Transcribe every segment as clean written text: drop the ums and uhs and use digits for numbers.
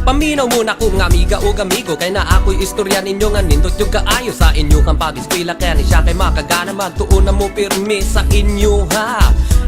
Paminaw muna ko nga amiga ug amigo, kay naa ako'y istorya ninyo nga nindot yung kaayo sa inyo kang pag-eskwela. Kaya ni siya kay makagana, magtuon na mo pirmi sa inyo ha.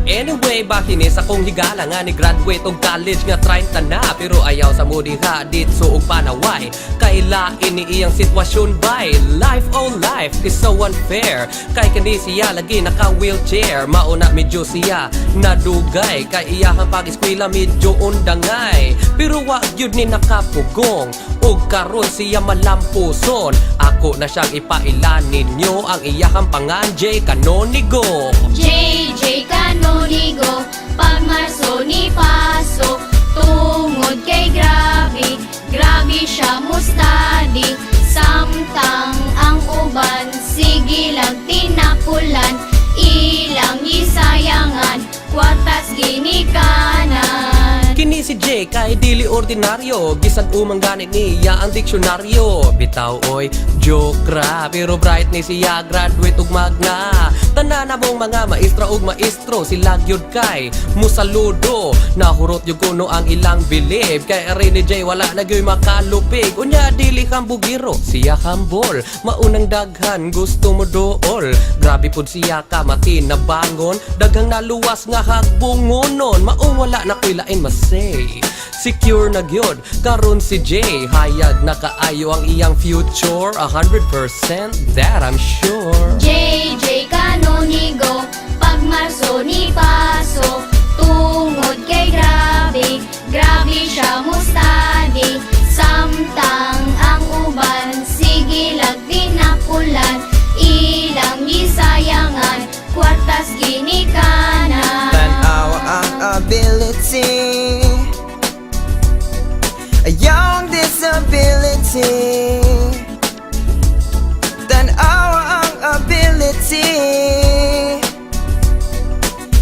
Anyway, bahin sa kong higala nga ni graduate og college nga 30 na. Pero ayaw sa mo diha ditso og panaway, kay lain ni iyang sitwasyon bay. Life, oh life is so unfair, kay kani siya lagi naka wheelchair. Mauna medyo siya nadugay, kay iyahang pag-eskwela medyo undangay. Pero wa gyud ni nakapugong, ug karon siya malampuson. Ako na siyang ipaila ninyo ang iyahang pangan, J Canonigo. JJ Canonigo, pag Marso ni paso, tungod kay grabe, grabe siya mo study. Samtang ang uban, sige lang tinapulan, ilang gisayangan, kwartas ginikanan. Kini si Jay kay dili ordinaryo, bisan umang ganit niya ang diksyonaryo. Bitaw oy, joke ra, pero bright ni siya, graduate ug magna. Tanan na mong mga maestra ug maestro, sila gyud kay musaludo. Nahurot yung kuno ang ilang bilib, kay ari ni Jay wala na gyud makalupig. Unya dili kang bugiro, siya humble, maunang daghan gusto mo dool. Grabe pud siya ka matinabangon, daghang naluwas nga hagbungonon. Maong wala na ko'y lain masay, secure na gyud karon si Jay. Hayag na kaayo ang iyang future, 100% that I'm sure. JJ Canonigo, pag Marso ni paso, tungod kay grabe, grabe siya mo study. Samtang ang uban, sige lang tinapulan, ilang gisayangan, kwartas ginikanan. Tanawa ang ability, ayaw ang disability. Tanawa ang ability,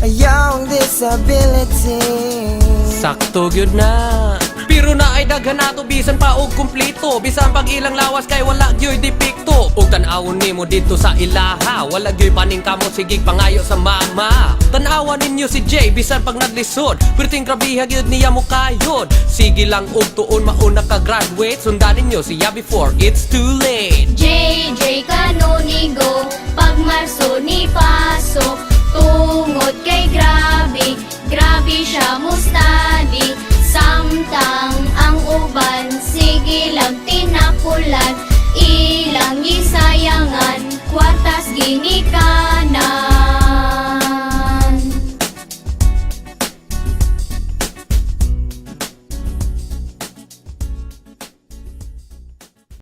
ayaw ang disability. Sakto gyud na. Pero na ay daghan nato bisan pa og kumpleto, bisan pag ilang lawas kay wala gyoy depekto. Ug tan-awon nimo didto sa ilaha, wala gyoy paningkamot, sige pangayo sa mama. Tan-awa ninyo si Jay, bisan pag naglisod, perting grabiha gyud niya mo kayod. Sige lang og tuon, mauna ka graduate. Sundan ninyo siya before it's too late. JJ.